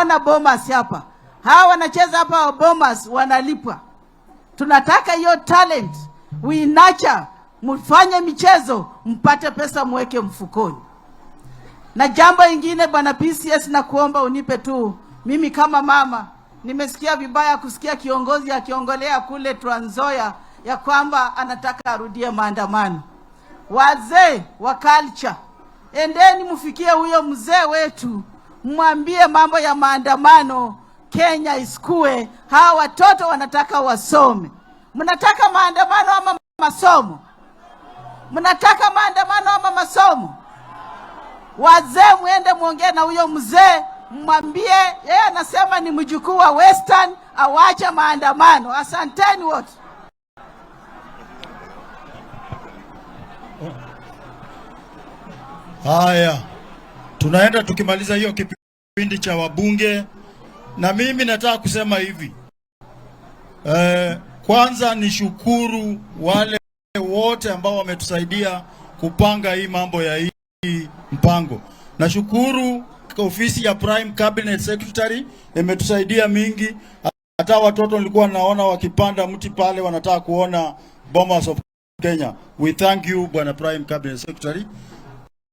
Tumeona Bomas hapa, hawa wanacheza hapa Bomas wanalipwa. Tunataka hiyo talent we nurture, mfanye michezo mpate pesa mweke mfukoni. Na jambo ingine, bwana PCS, nakuomba unipe tu, mimi kama mama nimesikia vibaya kusikia kiongozi akiongolea kule Trans Nzoia ya kwamba anataka arudie maandamano. Wazee wa culture, endeni mfikie huyo mzee wetu, mwambie mambo ya maandamano Kenya isikue. Hawa watoto wanataka wasome. Mnataka maandamano ama masomo? Mnataka maandamano ama masomo? Wazee mwende mwongee na huyo mzee, mwambie yeye anasema ni mjukuu wa Western, awache maandamano. Asanteni wote. Haya, tunaenda tukimaliza hiyo kipindi cha wabunge, na mimi nataka kusema hivi kwanza nishukuru wale wote ambao wametusaidia kupanga hii mambo ya hii mpango. Nashukuru ofisi ya Prime Cabinet Secretary imetusaidia mingi. Hata watoto nilikuwa naona wakipanda mti pale wanataka kuona Bomas of Kenya. We thank you, Bwana Prime Cabinet Secretary.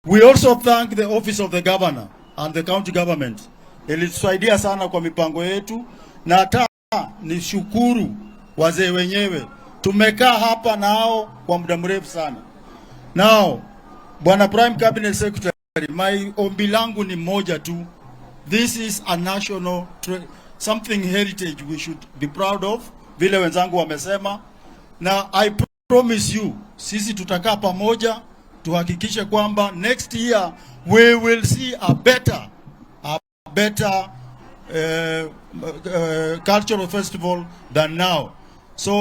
We also thank the office of the governor and the county government. Ilitusaidia sana kwa mipango yetu, na hata nishukuru wazee wenyewe, tumekaa hapa nao kwa muda mrefu sana. Now, Bwana Prime Cabinet Secretary, my ombi langu ni moja tu. This is a national something heritage we should be proud of, vile wenzangu wamesema, na I promise you sisi tutakaa pamoja tuhakikishe kwamba next year we will see a better cultural festival than now.